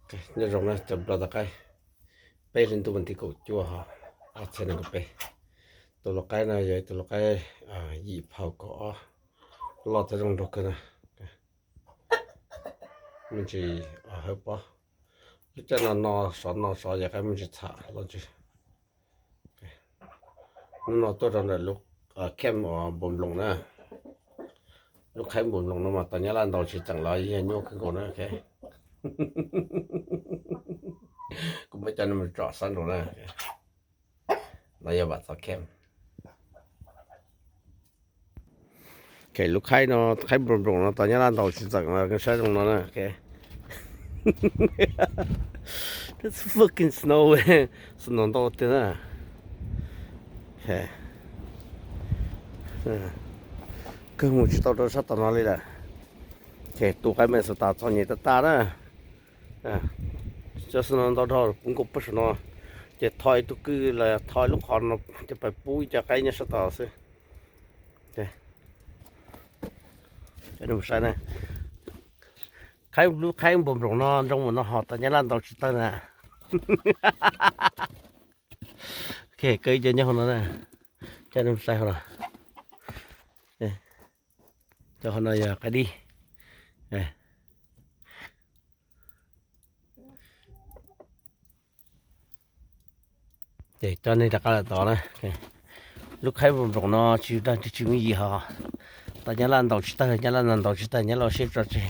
Nyob zoo na cov nplooj tom qaib, peb hli ntuj vas thib kaum cuaj, ob txhiab nees nkaum peb. Tus lau qaib no yog ib tug lau qaib yim phau kaum ob, loj thiab zoo nraug kawg na. Me ntsis hawb pob, lub caij no no sov no sov yog qaib me ntsis txham los ntsws. Hnub no tuaj rau ntawm lub camp uas npus nploos na. Lub qhaib npus nploos no mas tau nyab laj ntaus tsis tseem los yog nyuaj kawg nkaus na. Kuv muab cov no mus tsom sab nraud na. No yog Vam Txov camp. Lub qhaib no, qhaib npus nploos no tau nyab laj ntaus tsis tseem los saib zoo no na. Fucking snow, snow ntau tiag na. Kawg mus tsis tau rau sab tom no li lawm. Tus qaib Minnesota txom nyem tag tag na. Cov snow ntau dhau puv nkaus puag saum no, ces tho ib tug kwj los tho ib lub qhov no ces pais pub ib co qaib nyob sab tod xwb. Saib, qhaib, lub qhaib npus nploos no nroo mus no ho tau nyab laj ntaus tsis tawg na. Kawg ib co nyob hauv no na. Saib hauv no. Cov hauv no yog qaib dib. Ces coj nej rov qab los tod na. Lub qhaib npus nploos no tsis dag tsis muaj yim ho, tau nyab laj ntaus tsis tawg, nyab laj ntaus tsis tawg, nyab laj ua siab tso tseg.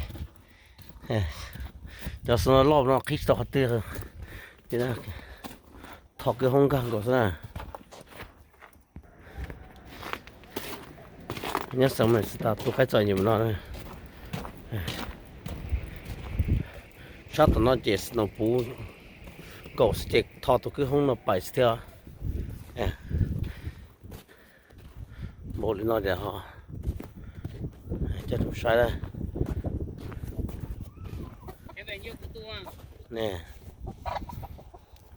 Cov snow loj no qhib tsis tau qhov twg, tho kwj hoob nkag nkaus xwb na. Nyob xeev Minnesota tus qaib txom nyem no. Sab tom no ces snow puv nkaus xwb ces tho tus kwj hoob no pais xwb thiab. Npaum li no tias ho, coj saib na.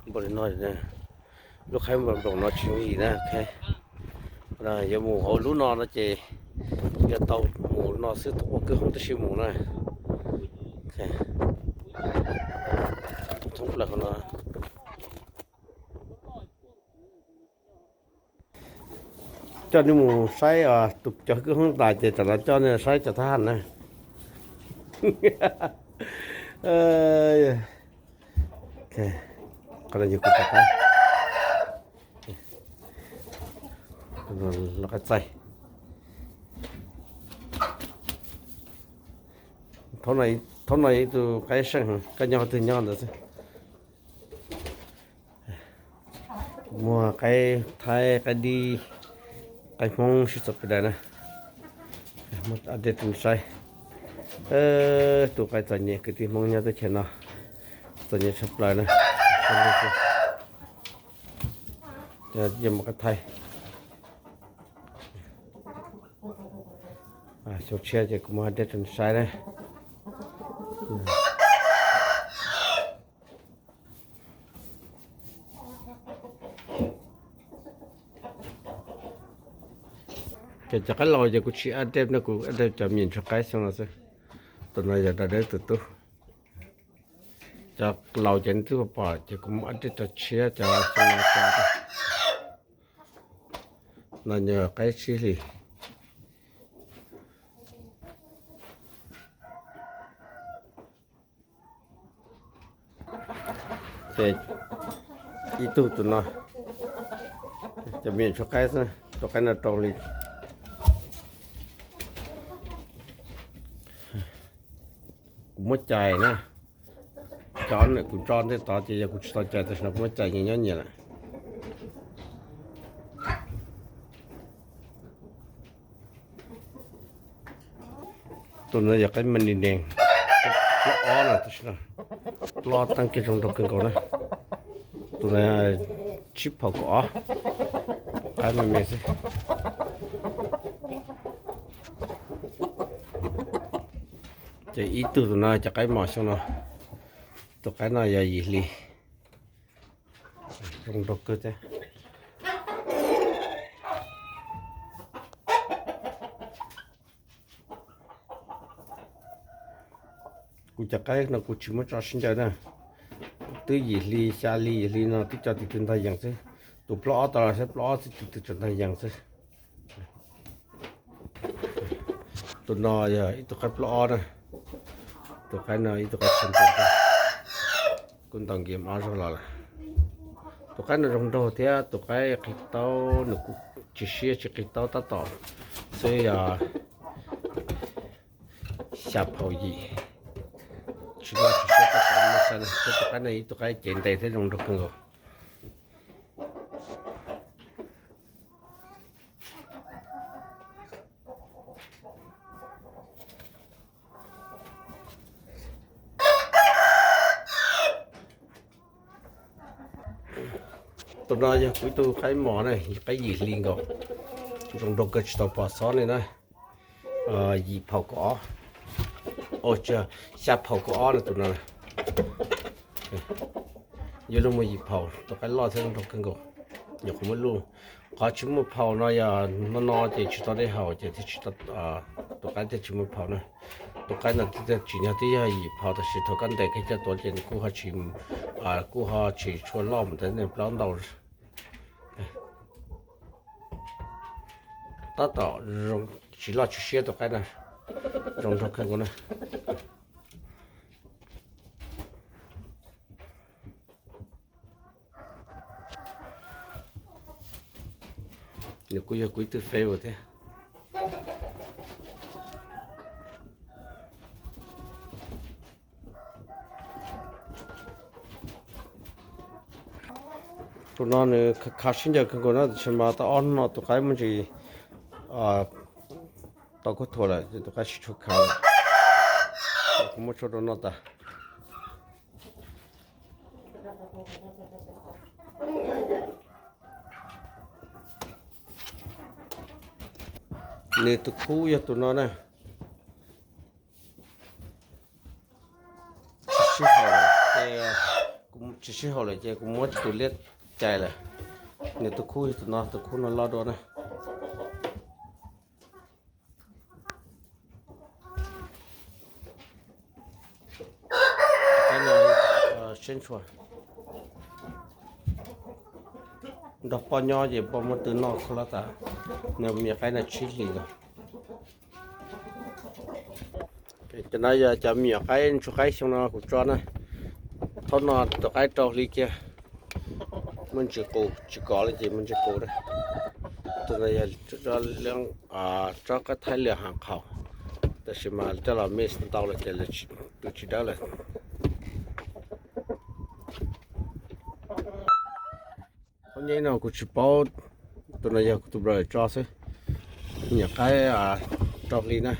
Npaum li no, lub qhaib npus nploos no tsis yooj yim na. Yuav mus hauv lub no no ces yuav tau mus no xwb, ua kwj hoob tab sis mus na. Thoob plaws hauv no. Coj nej mus saib tus cov kwj hoob tas ces tam no coj nej saib cov thab ham na. Qhov no yog kuv cov qaib, lub qaib txaij. Thaum no yog ib tug qaib seej, koj nyob qhov twg nyob ntawd xwb. Muaj qaib thaib, qaib dib, qaib hmoob sib txawv pes daws na. Muab update rau nej saib. Tus qaib txom nyem kwv tij hmoob nyob teb chaws no, txom nyem tshaj plaws na. Yeej muaj qaib thaib. Xyoo tshiab ces kuv muab update rau nej saib na. Ces cov qaib laus ces kuv tsis update no, kuv update cov me nyuam ntsuag qaib xyoo no xwb. Tus no yog dab dawb tus tub. Cov laus ces nej twb pom ces kuv muab update rau tshiab cov xyoo no. No yog qaib tsib hlis. Ces ib tug tus no, cov me nyuam ntsuag qaib xwb, tus qaib no rau li. Kuv muab cais na, cov ntawm kuv tso ntej tod ces yog kuv tsis tau cais tam sim no kuv muab cais nyias nyob nyias lawm. Tus no yog qaib Maryland, loj ob na, tab sis no loj teeb kiag zoo nraug kawg nkaus na. Tus no tsib phaum kaum ob, qaib me me xwb. Ces ib tug tus no cov qaib mos xyoo no, tus qaib no yog yim hli, zoo nraug kawg thiab. Kuv cov qaib no kuv tsis muab tso sib ncaws na, Twb yim hli xya hli yim hli no twb cov tis twb ntag yees xwb. Tus plaub ob tau los saib plaub ob xwb tis twb tseem ntag yees xwb. Tus no yog ib tug qaib plaub ob na. Tus qaib no ib tug qaib tshee ntoo, kuj ntaus nkias ob zaug los lawm. Tus qaib no zoo nraug thiab tus qaib qhib taub nws kuj tsis siab tsis qhib taub tab tom xwb yog xya phau yim. Tsis loj tsis siab tab tom muaj xab na, thiab tus qaib no ib tug qaib cev ntev thiab zoo nraug kawg nkaus. Tus no yog kuv ib tug qaib mos na, qaib yim hli nkaus, zoo nraug kawg tsis tau pom xob li na. Yim phau kaum ob, xya phau kaum ob no tus no. Yuav luag muaj yim phau, tus qaib loj thiab zoo nraug kawg nkaus. Nyuam qhuav muaj luj, qhov tsis muaj phau no yog no no ces tsis tau dej haus ces thiaj tsis, tus qaib thiaj tsis muaj phau na. Tus qaib no tsim nyog twb yog yim phau tab sis thaum koj ntes kiag coj tuav ces nws kuj ho tsis, kuj ho tsis tshua loj mus ntawd, nws plaub ntau. Tab tom zoo, tsis loj tsis siab tus qaib na, zoo nraug kawg nkaus na. Nws kuj yog kuv ib tug favorite thiab. Tus no nws khav sib ncaws kawg nkaus na, tab sis mas tau ob hnub no tus qaib muaj ntsis tau khaub thuas lawm, tus qaib tsis tshua khav lawm. Kuv muab tshuaj rau noj tas. Nws tus khub yog tus no na. Tsis sib haum lawm ces, tsis sib haum lawm ces kuv muab tus liab cais lawm. Nws tus khub yog tus no, tus khub no loj dua na. Qaib no seb ntshua, nrog poj nyob ces poj muab twb noj kho lab tas. Nws me nyuam qaib no tsib hlis lawm. Cov no yog cov me nyuam qaib ntsuag qaib xyoo no kuv tso na. Thaum no tus qaib rau hli kiag, muaj ntsis qus, tsis kov li ces muaj ntsis qus na. Tus no yog tsob qaib thaib lwm hav qhaum, tab sis mas coj los mix ntau lawm ces tus tsis dawb lawm. Qhov nyeb no kuv tsis paub, tus no yog kuv tus brother tso xwb. Nyuam qaib rau hli na.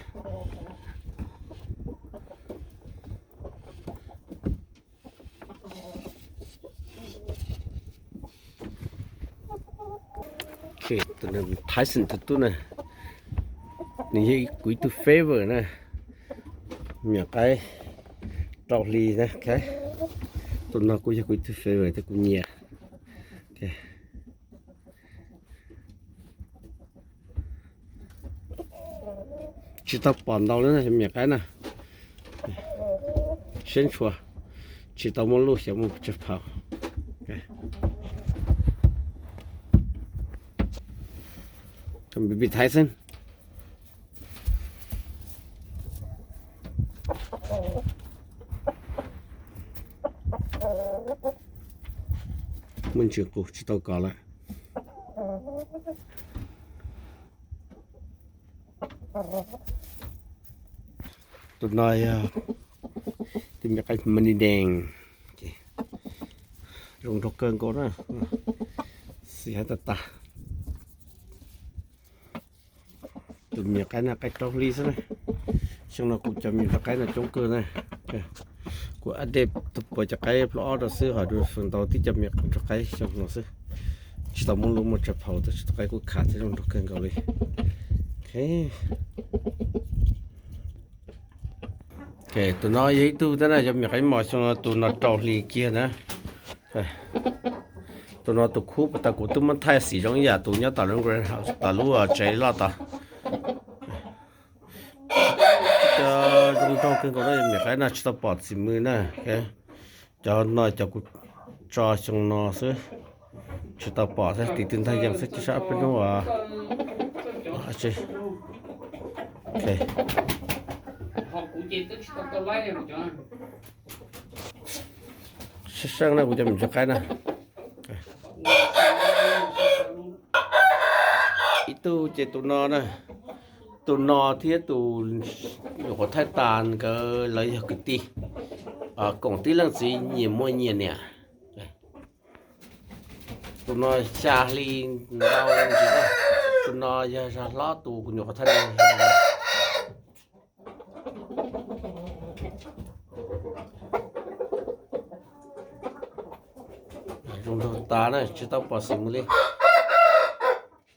Tyson tus tub na, nws yog kuv ib tug favorite na. Me nyuam qaib rau hli na. Tus no kuj yog kuv ib tug favorite thiab kuv nyiam. Tsis tau pom ntau li na, me nyuam qaib na. Seb ntshua, tsis tau muaj luj xyov muaj tsawg phau. Baby Tyson. Muaj ntsis qus tsis tau kov lawm. Tus no yog tus me qaib Mani Dees, zoo nraug kawg nkaus na, xis hab tag tag. Tus me nyuam qaib no qaib rau hli xwb na. Xyoo no kuv cov me nyuam rau qaib no coob kawg na. Kuv update tus puas cov qaib plaub ob rau xwb, hos dua feem ntau tib cov me nyuam rau qaib xyoo no xwb. Tsis tau muaj luj muaj tsawg phau tab sis tus qaib kuj khav thiab zoo nraug kawg nkaus li. Tus no yog ib tug thiab na, cov me nyuam qaib mos xyoo no tus no rau hli kiag na. Tus no tus khub pas tas kuv twb muab thaij xim zoo ib yam tus nyob tom lub, tom lub tsev loj tod. Zoo nraug kawg nkaus na, me nyuam qaib no tsis tau pom txim mws na. Cov no cov kuv tso xyoo no xwb, tsis tau pom xwb, tiv twb ntag yees xwb, cia sab peb hnub. Seej seej na kuv cov me ntsuag qaib na. Ib tug ces tus no na, tus no thiab tus nyuam qhuav thaij tas nkawd lawv yog kwv tij, koom tib leej txiv nyias muaj nyias niam. Tus no xya hli ntau ntsis na, tus no yog zag hlob tus kuv nyuam qhuav thaij no. Zoo nraug tas na, tsis tau pom xim mus li,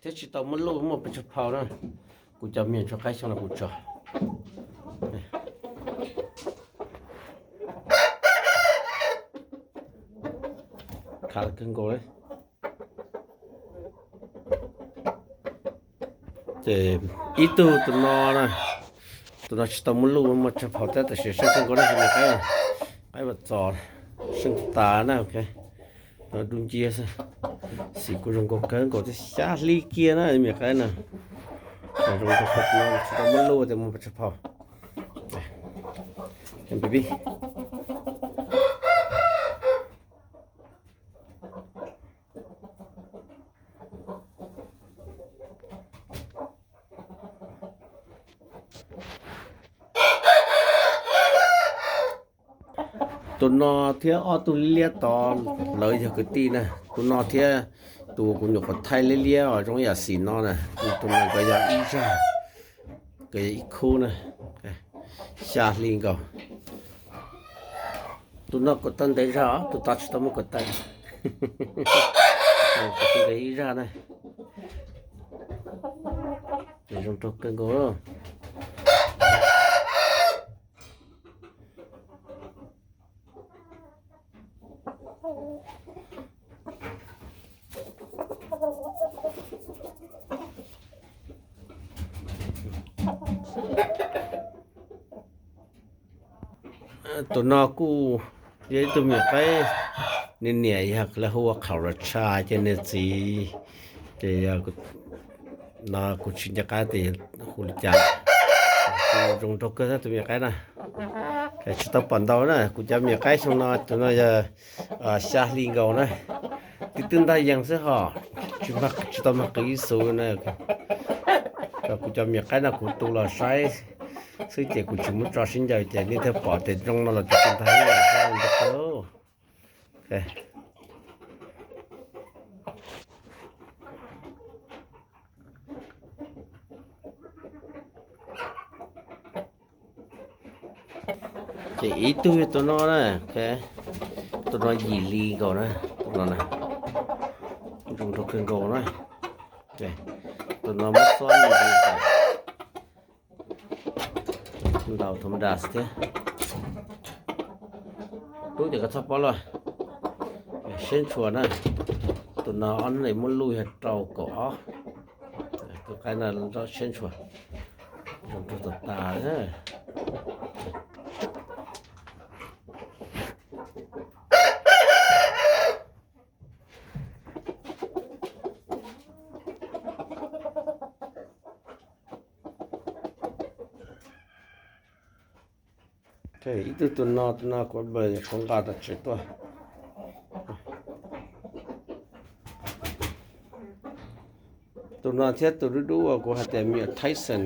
thiab tsis tau muaj luj muaj pes tsawg phau na. Kuv cov me ntsuag qaib xyoo no kuv tso khav kawg nkaus li. Ces ib tug tus no na, tus no tsis tau muaj luj muaj tsawg phau thiab tab sis seej kawg nkaus na, me qaib, qaib Vaj Txos, seej tas na. Dub nciab xwb, xim kuj zoo nkauj kawg nkaus thiab, xya hli kiag na me qaib na. Zoo nkauj kawg, tsis tau muaj luj tias muaj pes tsawg phau. Tus no thiab ob tug liab liab tod lawv yog kwv tij na. Tus no thiab tus kuv nyuam qhuav thaij liab liab os zoo yam xim no na, tus no nkawd yog ib zaj, nkawd yog ib khub na, xya hli nkaus. Tus no kuj tau ntev zog, tus tod tsis tau muaj kuj tau. Nkawd ib zaj na, zoo nraug kawg nkaus. Tus no kuj yog ib tug me nyuam qaib, nws niam yog lawv hu ua Qhaum Los Tshais, ces nws txiv ces no kuv tsis nco qab tias hu li cas. Kuj zoo nraug kawg tus me nyuam qaib na. Tsis tau pom ntau na, kuv cov me nyuam qaib xyoo no, tus no yog xya hli nkaus na. Tiv twb ntag yees xwb hos, tsis tau mag qws ib xu na. Kuv cov me nyuam qaib no kuv tu los saib xwb ces kuv tsis muab tso sib ncaws ces nej thiaj pom tias zoo no los tiv twb ntag yees. Ces ib tug yog tus no na, tus no yim hli nkaus na, tus no na, zoo nraug kawg nkaus na. Tus no muab xob ntau thaum das thiab. Tub ces koj txhob pob luaj, siab ntshua na. Tus no ob hnub no muaj luj yog rau kaum ob. Tus qaib no siab ntshua, zoo nraug tas tas. Ib tug tus no, tus no kuv nqa tom tsev tuaj. Tus no thiab tus dub dub uas kuv hais tias me nyuam Tyson,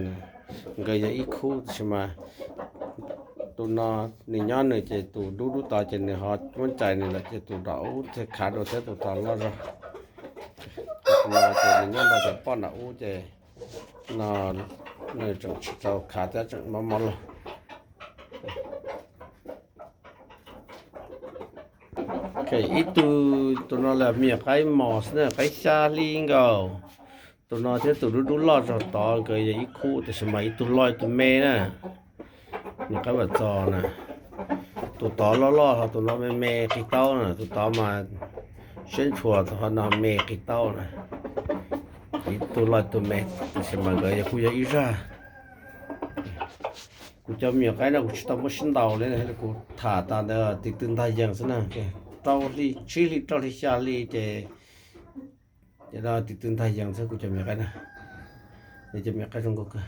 nkawd yog ib khub tab sis mas tus no nws nyob nws ces tus dub dub tod ces nws ho muab cais nws lawm ces tus dom ub thiaj khav dua thiab tus tod loj zog. Tus no ces nws nyob nrog cov poj nram ub ces no nws tseem tsis tau khav thiab tseem mob mob lug. Ib tug tus no los me nyuam qaib mos xwb na, qaib xya hli nkaus. Tus no thiab tus dub dub loj zog tod nkawd yog ib khub tab sis mas ib tug loj ib tug me na. Me qaib Vaj Txos na, tus tod loj loj ho tus no me me qis taub na, tus tod mas siab ntshua ho no me qis taub na. Ib tug loj ib tug me, tab sis mas nkawd kuj yog ib zaj. Kuv cov me nyuam qaib no kuv tsis tau muab sib ntaus li, kuv tham tas ntawd tiv tw ntag yees xwb na. Rau hli tsib hli rau hli xya hli ces, ces tiv tw ntag yees xwb kuv cov me nyuam qaib na. Cov me nyuam qaib zoo nkauj kawg.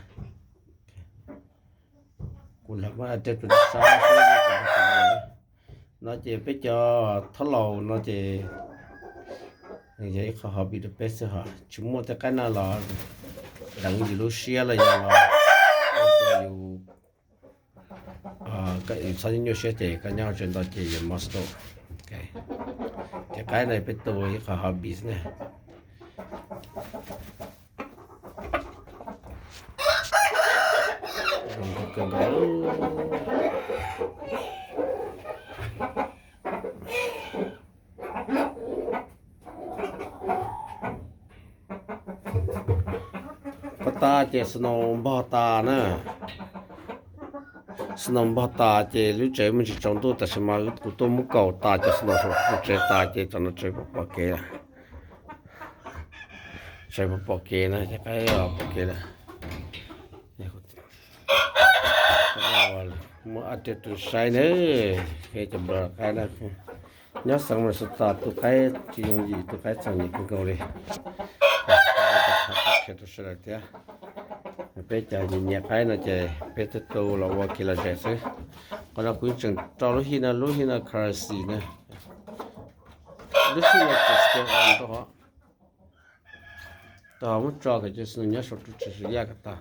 Kuv lam muab address rau nej saib xwb. No ces peb cov thaub laus no ces yog ib qho hobby rau peb xwb hos tsis muaj tej qaib no los deev yus lub siab los yog los ua rau yus koj txhob nyuaj siab ces koj nyob hauv tsev ntau ces yuav mob stroke. Ces qaib no peb tu ib qho hobby xwb na. Pab tas ces snow npog tas na. Snow npog tas ces lub tsev me ntsis tsaus ntuj, tab sis mas kuv tuaj muab kaus tas ces snow saum tsev tas ces tam no tsev pom kev lawm. Tsev pom kev na, ces qaib pom kev lawm. Muab update rau saib na, cov npawg qaib na. Nyob xeev Minnesota tus qaib tsis yooj yim, tus qaib txom nyem kawg nkaus li. Qhia rau sawv daws thiab. Peb cov nyiam nyiam qaib no ces peb twb tu los ua kev lom zem xwb. Qhov no kuv tseem rau lub hij no, lub hij no currency na. Lub hij no ces rau hov, rau hov muab tso kom cov snow nyob saum tus tsev sawv yaj kom tag.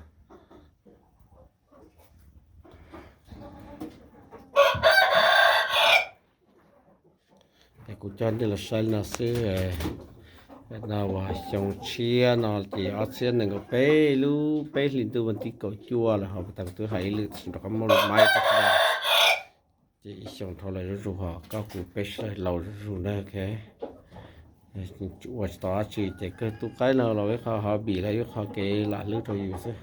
Es kuv coj nej los saib li no xwb. No uas xyoo tshiab no ces ob txhiab nees nkaum peb lub peb hlis ntuj vas thib kaum cuaj lawm, ho tas kuv twb hais ib lwm tsis nrov qab muaj lus maib. Ces ib xyoos dhau lawm zuj zus, ho koj kuv peb sawv daws laus zuj zus na. Ua tsis tau dab tsi ces kawg tu qaib no los ib qho hobby los ib qho kev lam hlwb rau yus xwb.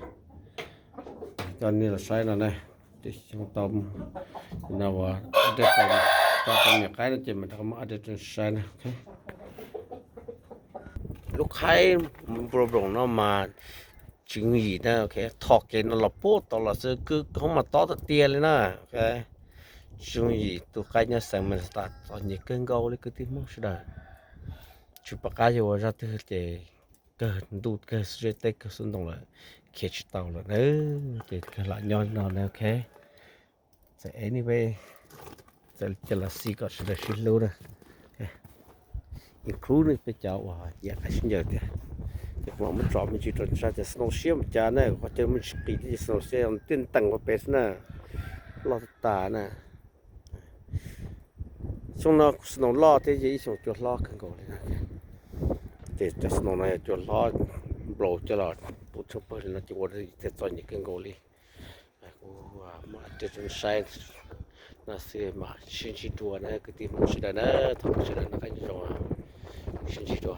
Coj nej los saib no na, xyoo tau no uas update tau cov me nyuam qaib no ces mam rov qab muab update rau saib na. Lub qaib npua bloom no mas tsis yooj yim na, thom kev no los puag tod los xwb, kwj hoob mas tob tiag tiag li na. Tsis yooj yim tus qaib nyob xeev Minnesota txom nyem kawg nkaus li kwv tij Hmoob sawv daws. Tsis pom qab yuav ua zaj twg ces kawg ntuj kawg xub zeb teb kawg xub ntoo lawm, khiav tsis tau lawm na, ces kawg lam nyob li no na. Ok, txawm anyway, txawm cia los xij kom sawv daws sib hlub na. Include peb cov uas nyiam qaib sib ncaws tiag. Ces kuv mam muab tso me ntsis rau nej saib tias snow siab npaum cas na, qhov chaw muaj ntsis qis thiab ces snow siab tiaj ntees ua pem xwb na, loj tag tag na. Xyoo no snow loj thiab ces ib xyoos cua hlob kawg nkaus li na. Ces cov snow no yog cua hlob nplaum coj los pub tshaj pawg li no ces ua rau thiaj txom nyem kawg nkaus li. Kuv muab rau nej saib no xwb mas sib ntsib dua na kwv tij Hmoob sawv daws na, thov sawv daws noj qab nyob zoo, sib ntsib dua.